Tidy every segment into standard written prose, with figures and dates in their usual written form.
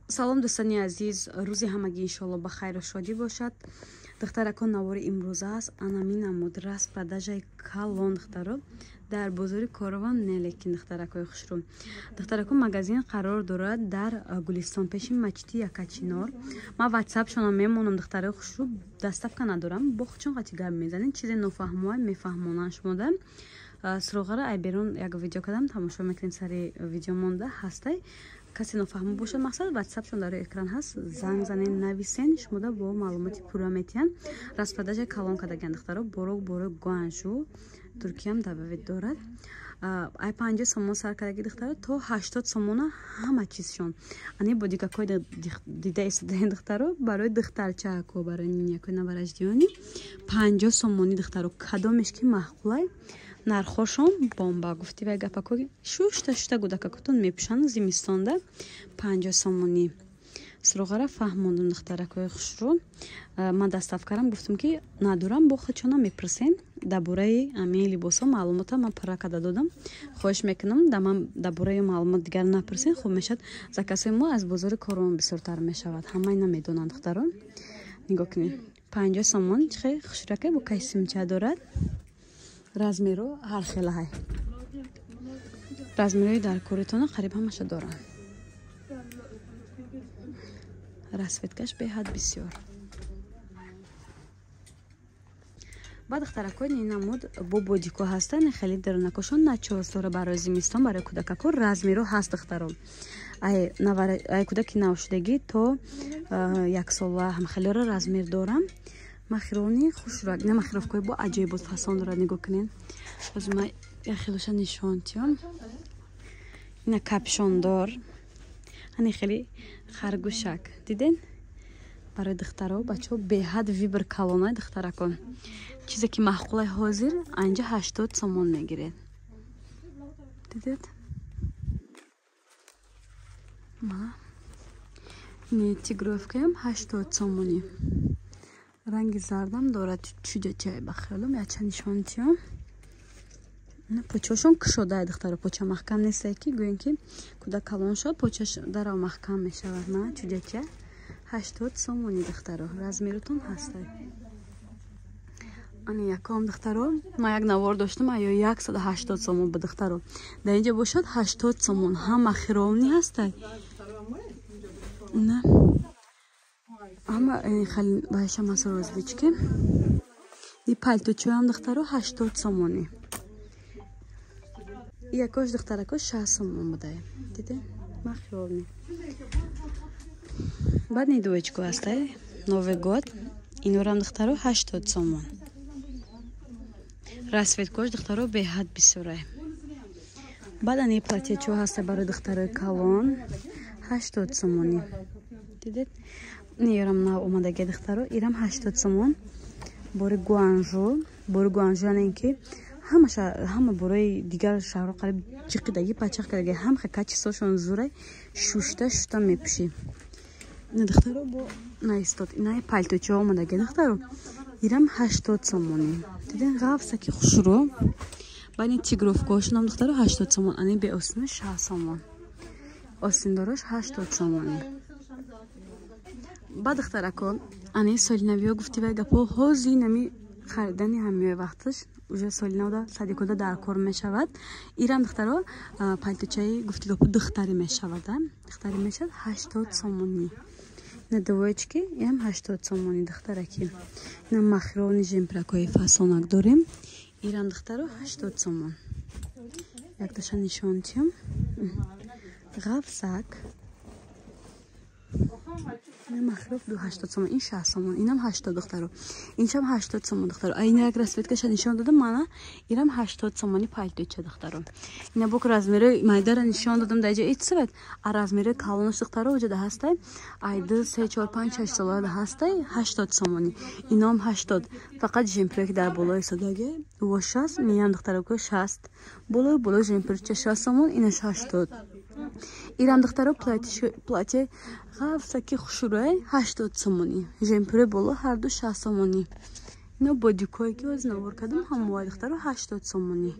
Салом дӯстони азиз, рӯзи ҳамагӣ иншоалло ба хайру шодӣ бошад. Духтаракон, навори имрӯза аст анами намуд распродажаи калон, духтаро, дар бозори Корвон, не, лекин духтаракои хушрӯ. Духтаракон, магазин қарор дорад дар Гулистон, пеши мачиди Якачинор. Ман ватсапшона мемонам, духтарои хушрӯ, доставка надорам, бо худшон қати гап мезанем, чизе нофаҳмоа мефаҳмонанд шумода. Суроғара ай берун як видео кардам, тамошо мекунем, сари видео монда ҳастай. Касе нофаҳмо бошад, мақсад, ватсапшон дар рӯи экран ҳаст, занг занен, нависен, шумода бо маълумоти пурра метиҳанд. Распродажа калон кардагиан, духтаро, борок борои Гуанжу, Туркиям добавить дорад. Ай 50 сомон сар кардаги, духтаро, то 80 сомона ҳама чизшон. Ани бодикакҳои дида истодаен, духтаро, барои духтарчаако, барои нинякои новорождённый 50 сомонӣ, духтаро, кадомеш ки маъқулай, нархошон бомба, гуфти вай гапако, шушта шушта гудакакотон мепӯшанд зимистонда, 50 сомонӣ. Суроғара фаҳмондум, духтаракои хушрӯ. Ман доставкарам гуфтам, ки надорам, бо худшона мепурсем дар бораи ҳамин либосҳо маълумота ман пурра карда додам. Хоҳиш мекунам, да ман дар бораи маълумот дигар напурсем, хуб мешавад. Заказҳои мо аз бозори Корвон бисёртар мешавад, ҳамаи намедонанд, духтаро. Нигоҳ кунед, 50 сомон, чихе хушрака, бо костюмча дорад, размеро ҳар хелаҳай, размерои дар коритона қариб ҳамаша доранд, расцветкаш беҳад бисёр. Баъд, духтаракои, ин намуд бо бодико ҳастанд, хеле дарунакошон начос дора, барои зимистон, барои кӯдакако размеро ҳаст, духтаро, ай кӯдаки навшудагӣ то яксола ҳамхелеро размер дорам. Махирони хушрак, ина махировкаи бо аҷоибот фасон дорад, нигоҳ кунед. Ҳозир ман яхелоша нишон тиём. Ина капшондор, ани хеле харгӯшак, диден, барои духтаро, бачаҳо беҳад выбор калонай, духтаракон. Чизе ки маъқулай, ҳозир анҷа 80 сомон мегиред, дидед? Не, тигровкаям 80 сомонӣ, ранги зардам дорад, чуҷачай ба хиёлам, яча нишон тиём. Почаашон кушодай, духтаро, поча маҳкам нестай, ки гӯем, ки кӯдак калон шавад, почаш дарав маҳкам мешавад. На, чуҷача 80 сомонӣ, духтаро, размеротон ҳастай. Ани яком, духтаро, ман як навор доштам, аё 180 сомон ба, духтаро, дар инҷа бошад 80 сомон, ҳама хировни ҳастай. На, ҳама хеле баъшам ҳаст, розовички и пальточоям, духтаро, 80 сомонӣ. Якош, духтарако, 60 сомон будае, диде, махировни. Баъд ни двоечко ҳастай, Новый год, инорам, духтаро, 80 сомон. Расцветкош, духтаро, беҳад бисёрай. Баъд ани платьечо ҳастай барои духтарои калон, 80 сомонӣ, дидед? Ирам нав омадаги, духтаро, ирам 80 сомон, бори Гуанжу. Бори Гуанжу яъне ин ки ҳама бораи дигар шаҳрҳо қариб ҷиқидаги, пачақ кардаги, ҳам качествошон зурай, шушта шушта мепӯшӣ. Ина, духтаро, бо наистод, инаи пальточо омадаги, духтаро, ирам 80 сомонӣ, диден, ғафсаки хушрӯ. Баъд ин тигровкаҳошонам, духтаро, 80 сомон, ани беостина 60 сомон, остиндорош 80 сомонӣ. Баъд, духтарако, ани солинавиё, гуфти вай гапҳо, ҳозир нами харидани ҳамиёи вақташ уже соли навда садикода дар кор мешавад. Ирам, духтаро, пальточаи, гуфти гапо, духтарӣ мешавад, духтарӣ мешавад, 80 сомонӣ. Ина двоечки, ирам 80 сомонӣ, духтараки. Ина махировни жемпракҳои фасонак дорем, ирам, духтаро, 80 сомон. Якташа нишон тиём, ғафсак. Махрӯф ду 80 сомон, ин 60 сомон, инам 80, духтаро, иншам 80 сомон, духтаро. Ина як расцветкаша нишон додам мана, ирам 80 сомони пальточа, духтаро. Ина бок размери майдара нишон додам, дар ҷа ит а размери калонаш, духтаро, уҷа да ҳастай, ай ду, се, чор, панҷ, шаш сола да ҳастай, 80 сомонӣ, ином 80. Фақат жемпюре ки дар болои истодаги во 60, миям, духтаро, ко 60, болои болои жемпюрча 60 сомон, инаш 80. Ирам духтаро платье ғафсаки хушрӯй 80 сомонӣ. Жемпюре боло ҳарду 60 сомонӣ. Ино бодикое ки оз навор кардам ҳамоай духтаро 80 сомонӣ.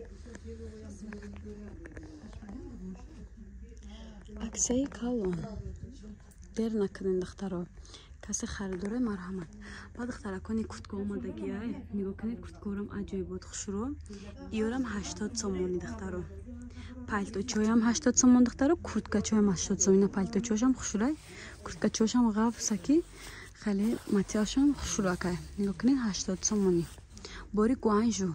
Аксияи калон. Дер накунед духтаро. Касе харидоре марҳамат. Баъд духтаракони куртка омадагиай. Нигоҳ кунед курткаорам аҷоибот хушрӯ. Иёрам 80 сомонӣ духтаро. Палточоям 80 сомон духтаро, курткачоям 80 сомон. Ина палточошам хушрӯй, курткачошам ғафсаки хеле материалшон хушрӯакай. Нигоҳ кунед 80 сомонӣ. Бори Гуанжу.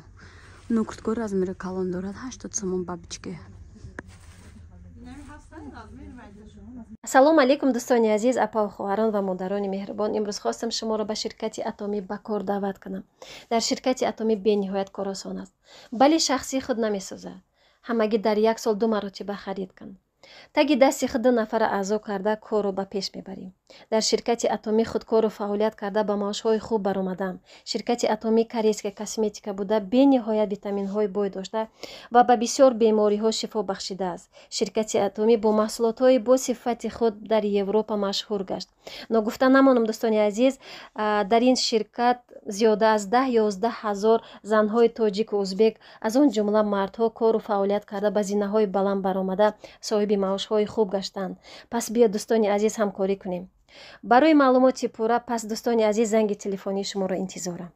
Ну куртко размери калон дорад 80 сомон бабочке. Ассалому алайкум дӯстони азиз, апа хоҳарон ва модарони меҳрубон. Имрӯз хостам шуморо ба ширкати Атомӣ ба кор даъват кунам. Дар ширкати Атомӣ бениҳоят кор осон аст, бале шахси худ намесозад. Ҳамагӣ дар як сол 2 маротиба харид кун. Таги дасти худ 2 нафара аъзо карда корро ба пеш мебарем. Дар ширкати Атомӣ худкору фаъолият карда ба маошҳои хуб баромадам. Ширкати Атомӣ корейская косметика буда бениҳоят витаминҳои бой дошта ва ба бисёр бемориҳо шифо бахшидааст. Ширкати Атомӣ бо маҳсулотҳои бо сифати худ дар Европа машҳур гашт. Ногуфта намонам дӯстони азиз, дар ин ширкат зиёда аз 10-11 ҳазор занҳои тоҷику узбек, аз он ҷумла мардҳо кору фаъолият карда ба зинаҳои баланд баромада соҳиби маошҳои хуб гаштанд. Пас биё дӯстони азиз ҳамкорӣ кунем. Барои маълумоти пурра пас дӯстони азиз занги телефонии шуморо интизорам.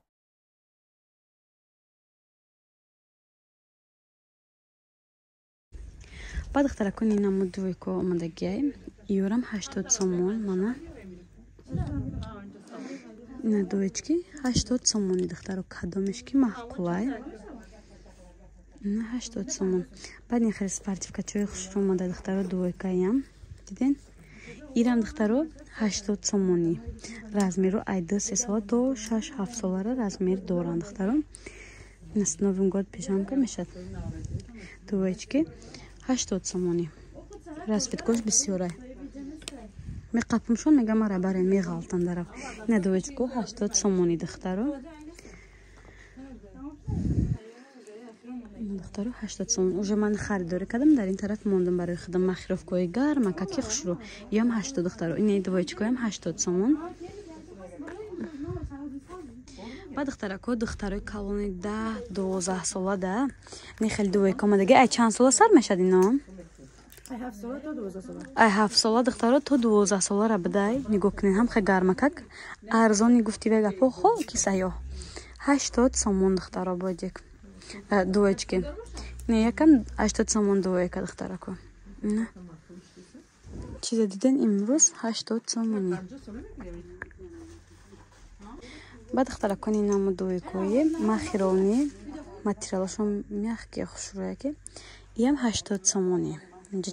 Баъд духтаракони намуд двойко омадагиай. Иёрам 80 сомон мана. Ина двоечки 80 сомони духтаро кадомеш ки маъқулай. Ина 80 сомон. Баъд ин хеле спортивкачои хушрӯ омада духтаро двойкаям. Диден? Ирам духтаро 80 сомонӣ. Размеру ай 2-3 сола то 6-7 солара размер доранд духтаро. Ина с Новым год пижамка мешад. Двоечки 80 сомонӣ. Расцветкош бисёрай. Меқапумшон мегам ара барен меғалтан дарав. Ина двоечко 80 сомонӣ духтаро. Духтаро 80 сомон. Уже ман харидорӣ кардам, дар ин тараф мондам барои худам махировкаҳои гарма, каки хушрӯ. Иам 80 духтаро. Ина двоечкоям 80 сомон. Ба духтарако духтарои калони 10-12 сола да. Не хеле двойка омадаги. Ай чанд сола сар мешад ино? Ай 7 сола духтаро то 12 солара бидай. Нигоҳ кунед ҳам хеле гармакак. Арзони гуфти ве гапо хо ки саё. 80 сомон духтаро бодик. Двоечки. Не, якам 80 сомон двойка духтарако. На. Чизе диден имрӯз 80 сомонӣ. Ба духтаракони наму двойкои махирони материалашон мягкие хушрӯяки. Иам 80 сомонӣ.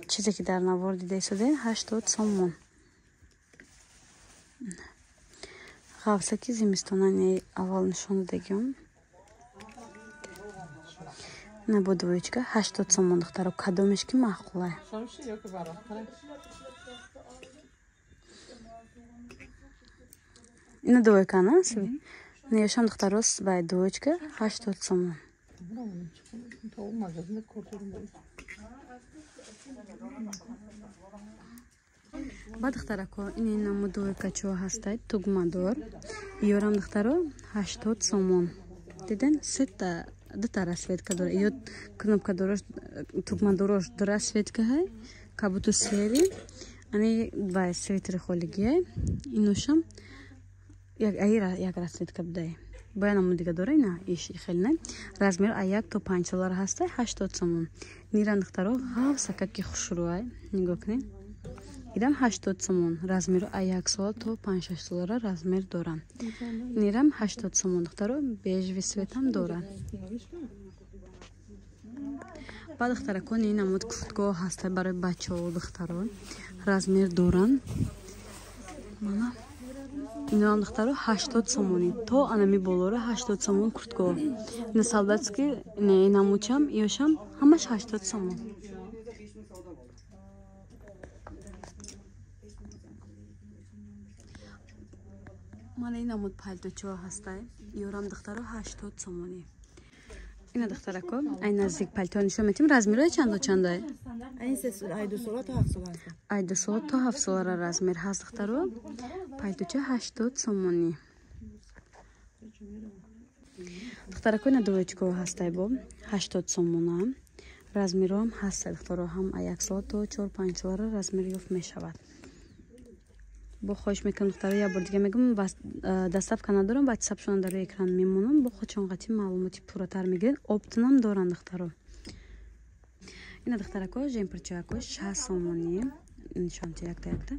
Чизе ки дар навор дида истодем 80 сомон. Ғафсаки зимистонани аввал нишон додагиам. На бо двоечка 80 сомон духтаро кадомеш ки маъқулай. Ина двойка на сви. Не ёшам духтаро бай двоечка 80 сомон. Ба духтарако ин наму двойка чо ҳастай тугмадор. Иёрам духтаро 80 сомон. Диден сета дута расцветка дора. Ё кнопка дорош тугма дорош ду расцветка ҳай, кабуту сери. Ани вай свитери холигия. Иношам як айра як расцветка будай. Боя наму дига дора ина иш хеле не. Размер ай 1 то 5 солара ҳастай 80 сомон. Ниран духтаро ғафсака ки хушрӯай. Нигоҳ кунед. Ирам 80 сомон. Размеру ай 1 сола то 5-6 солара размер доранд. Нирам 80 сомон духтаро бежевый цветам доранд. Ба духтаракон ин намуд куртко ҳаста барои бачаҳо духтаро размер доранд. Мана иноам духтаро 80 сомонӣ. То анами болора 80 сомон куртко. Ина солдатский не намучам иёшам ҳамаш 80 сомон. Мана ин намуд палточо ҳастай. Иёрам духтаро 80 сомонӣ. Ина духтарако, ай наздик пальто нишон метим. Размерҳои чанду чандай? Ай 2 сола то 7 сола ҳаст. Ай 2 сола то 7 солара размер ҳаст духтаро. Пальточа 80 сомонӣ. Духтарако, ина двоечко ҳастай бо 80 сомона. Размерҳоам ҳастай духтаро, ҳам ай 1 сола то 4-5 солара размер ёфт мешавад. Бо хоҳиш мекунам духтаро, як бор дига мегӯм, доставка надорам, ватсапшона дар рӯи экран мемонам, бо худшон қатъи маълумоти пурратар мегиред. Оптунам доранд духтаро. Ина духтарако, жемпирчако 60 сомонӣ. Нишонти якта якта.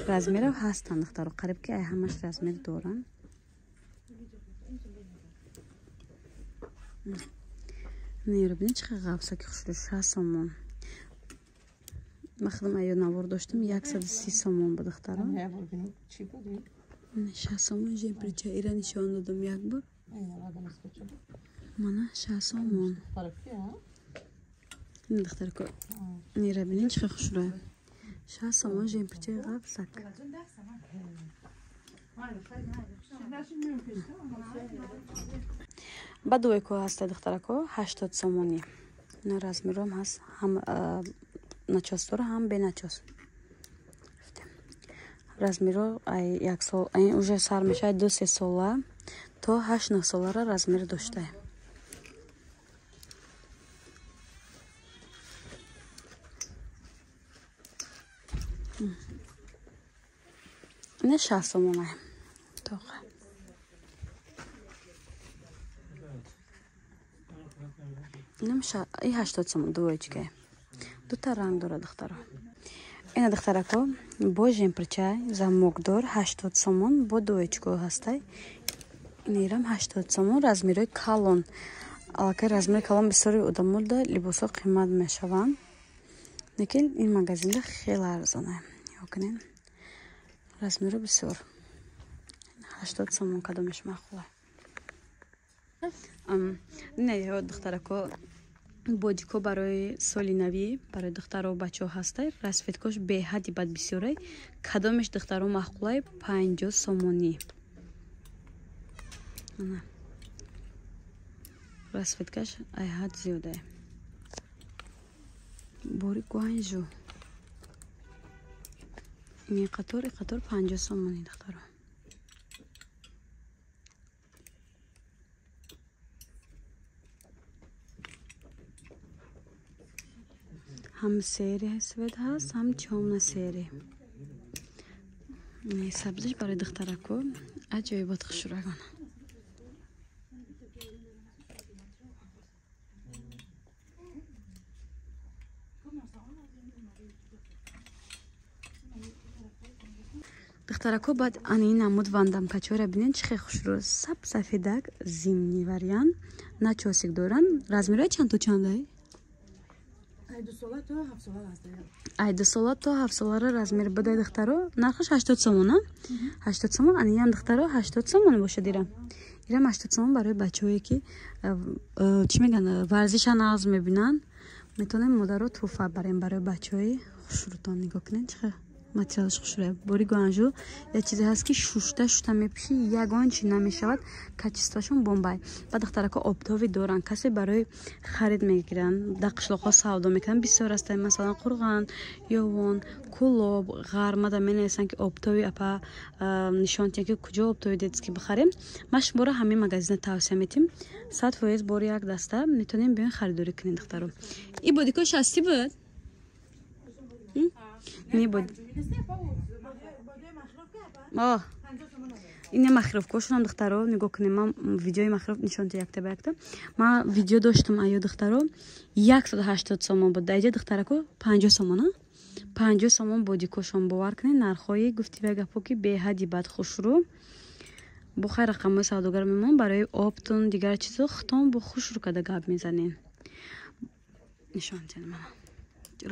Размерҳо ҳастанд духтаро, қариб ки ай ҳамаш размер доранд. Неро бинед чӣ қадр ғафсаки хушрӯ, 60 сомон. Ман худам айё навор доштам, 130 сомон буд духтаро. 60 сомон жемпирча ира нишон додам як бор. Мана 60 сомон. Ин духтарако, нера бинед чӣ қадр хушрӯ. 60 сомон жемпирчаи ғафсак. Ба двойко ҳаста духтарако, 80 сомонӣ. На размером ҳаст, ҳам начос дора, ҳам беначос. Размеро ай 1 сол, ай уже сар мешавад 2-3 сола то 8-9 солара размер дошта. Ина 60 сомона. Тоқа. Инам 80 сомон двоечка. Дута ранг дора духтаро. Ина духтарако, бо жемпирча замокдор 80 сомон, бо двоечко ҳастай. Инирам 80 сомон, размерҳои калон. Аллакай размери калон бисёри одамода либосҳо қимат мешаванд. Лекин ин магазинда хеле арзона. Нигоҳ кунед. Размерҳо бисёр. 80 сомон кадомеш маъқула. Не, духтарако, бодико барои соли навӣ, барои духтаро бачаҳо ҳастай. Расцветкош беҳадди бад бисёрай. Кадомеш духтаро маъқулай? 50 сомонӣ. Расцветкаш ай ҳад зиёдай. Бори Гуанжу. Ин қатор, ин қатор 50 сомонӣ духтаро. Ҳам сери свет ҳаст, ҳам чомна сери. Сабзиш барои духтарако аҷоибот хушрӯягона. Духтарако, баъд ани намуд вандамкачора бинед чӣ хел хушрӯ, саб сафедак, зимний вариант, начосик доранд. Размерҳои чанд то чандай? Ай 2 сола то 7 сола ҳаст. Ай 2 сола то 7 солара размер будай духтаро. Нархаш 80 сомон, 80 сомон. Аниям духтаро 80 сомон бошад ирам. Ирам 80 сомон барои бачаҳое ки чӣ мегӯянд, варзиша нағз мебинанд. Метавонем модаро тӯҳфа барем барои бачаҳои хушрӯтон. Нигоҳ кунед чӣ хел материалаш хушрӯя. Бори Гуанжу як чизе ҳаст ки шушта шушта мепӯшӣ, ягон чи намешавад, качествашон бомбай. Ба духтарако оптови доранд, касе барои харид мегиранд, дар қишлоқҳо савдо мекунанд. Бисёр ҳастанд, масалан Қурған, Ёвон, Кӯлоб, Ғармада менависанд ки оптови апа нишон тиҳанд ки куҷо оптови детский бихарем. Ман шуморо ҳамин магазина тавсия метим. 100% бори як даста метавонем биёен харидорӣ кунед духтаро. И бодико шасти буд? Не буд. Ин махировкошонам духтаро нигоҳ кунем. Ман видеои махиров нишон тиҳ якта ба якта. Ман видео доштам айё духтаро 180 сомон буд. Дар иҷа духтарако 50 сомон, 50 сомон бодикошон. Бовар кунед, нархҳои гуфтива гапҳо ки беҳадди бад хушрӯ. Бо хайр рақамҳои савдогар мемонам барои оптун дигар чизо хутон бо хушрӯ када гап мезанем. Нишон тиҳ мана.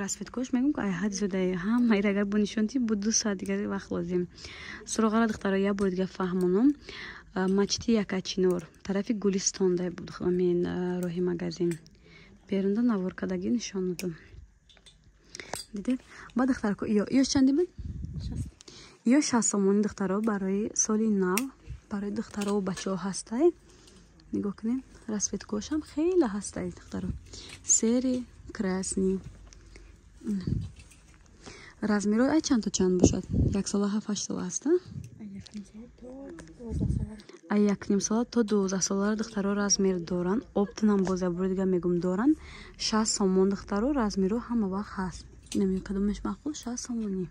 Расцветкош мегӯм ки ай ҳад зиёдае. Ҳама ир агар бо нишон тиҳ, бо 2 соат дигар вақт лозим. Суроғара духтаро як бори дигар фаҳмонам. Мачити Якачинор тарафи Гулистон дай буд ҳамин роҳи магазин. Берунда навор кардагӣ нишон додам. Дидед? Ба духтарако ё чанди буд? Ё 60 сомони духтаро барои соли нав, барои духтаро ва бачаҳо ҳастай. Нигоҳ кунед, расцветкошам хеле ҳастай, духтаро. Серый, красный. Размеро ай чанд то чанд бошад? 1 сола, 7-8 сола ҳаста? Ай 1,5 сола то 12 соларо, духтаро, размер доранд. Оптом боз як бори дига мегум, доранд. 60 сомон, духтаро, размеро ҳама вақт ҳаст. Намедонам, кадомеш маъқул, 60 сомонӣ.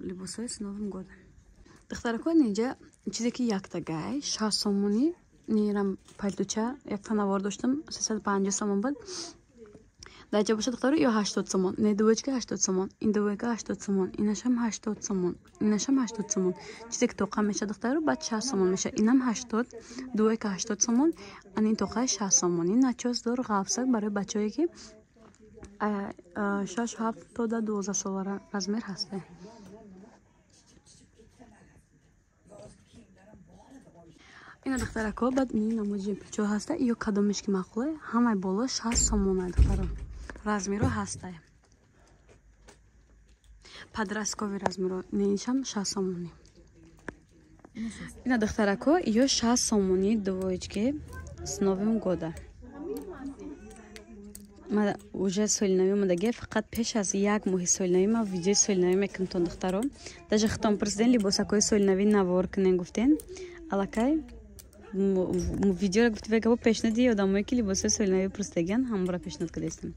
Либосҳои с Новым годом. Духтарако, инҷа чизе ки яктагай 60 сомонӣ. Нирам палтуча, якта навор доштам, 350 сомон буд. Дар ҷа бошад, духтаро, ё 80 сомон. Не, двоечка 80 сомон, ин двойка 80 сомон, инашам 80 сомон, инашам 80 сомон. Чизе ки тоқа мешад, духтаро, баъд 60 сомон мешад. Инам 80, двойка 80 сомон, ан ин тоқаи 60 сомон. Ин начос дор, ғафсак барои бачаҳое ки 6, 7 то 12 сола размер ҳаста. Ина, духтарако, баъд ин намуди чо ҳаста, ё кадомеш ки маъқуле, ҳамаи боло 60 сомона, духтаро. Размеро ҳастай, подростковый размеро. Нишам 60 сомонӣ. Ина, духтарако, ё 60 сомонӣ, двоечки с Новым года. Ма уже соли навӣ омадаги, фақат пеш аз як моҳи соли навӣ ма видеои соли навӣ мекунтон, духтаро. Даже хитон пурсиден, либосакҳои соли навӣ навор кунен, гуфтен. Аллакай видеоро гуфти, вегабо пешниҳоди одамое ки либосҳои соли навӣ пурсидагиан, ҳамора пешниҳод кардастем.